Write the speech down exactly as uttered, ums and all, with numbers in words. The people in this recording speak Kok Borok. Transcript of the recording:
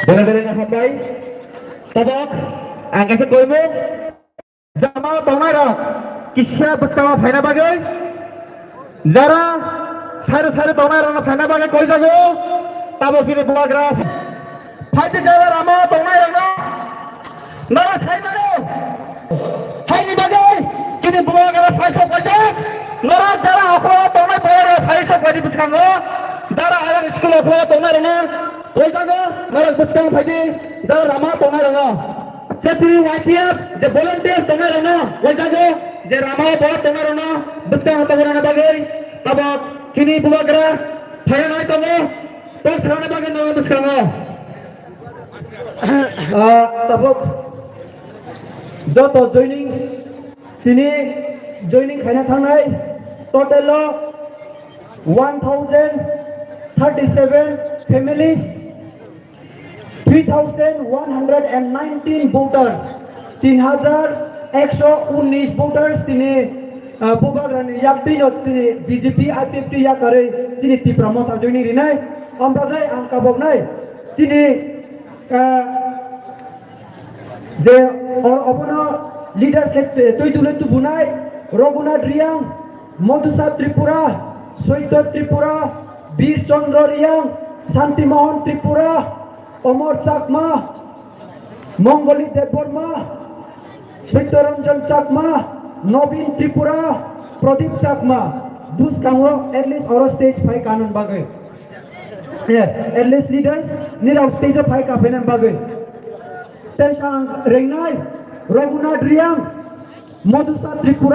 Bera bera na hambai. Tabok, ang kaisa koimung. Jama tongnai rok kisa bwskango phaina bagwi, jara sari sari tongnai rokno phaina bagwi koijago. Tabok chini bubagra phaidi jara rama tongnai rokno noro sai mano. Haini bagwi chini bubagra phaisok paijak. Noro jara okho tongnai borok rok phaisok paidi bwskango. Jara alang school okho tongnai rokno koijago. Norok bwskang phaidi jara rama tongnai rokno. Chini Y P F je volunteers tongnai rokno, wajago je rama o bo tongnai rokno bwskang tongna bagwi tabok chini bubagra phaina nai tongo, tong sarana bagwi no bwskango. Ah, tabok joto joining, tini joining khaina thangnai total o one thousand thirty seven families. Three thousand one hundred and nineteen voters, tin hajar ekso unnis voters tini, ah, bubagrani yak twi no tini B J P I P F T yakarwi tini Tipra Motha joining rinai, omo bagwi ang kaboknai tini, ah, je o-, obono leaders se twi twi tubunai Raghunath Reang, Madhusa Tripura, Soito Tripura, Bir Chandra Reang, Santi Mohan Tripura, Omor Chakma, Mongoli Debbarma, Satyaranjan Chakma, Nobin Tripura, Pradip Chakma, bwskango at least oro stage phai kanun bagwi. Yeah, at least leaders nirok stage phai kaphaina bagwi. Tei ang rengnai Raghunath Reang, Madhusa Tripura,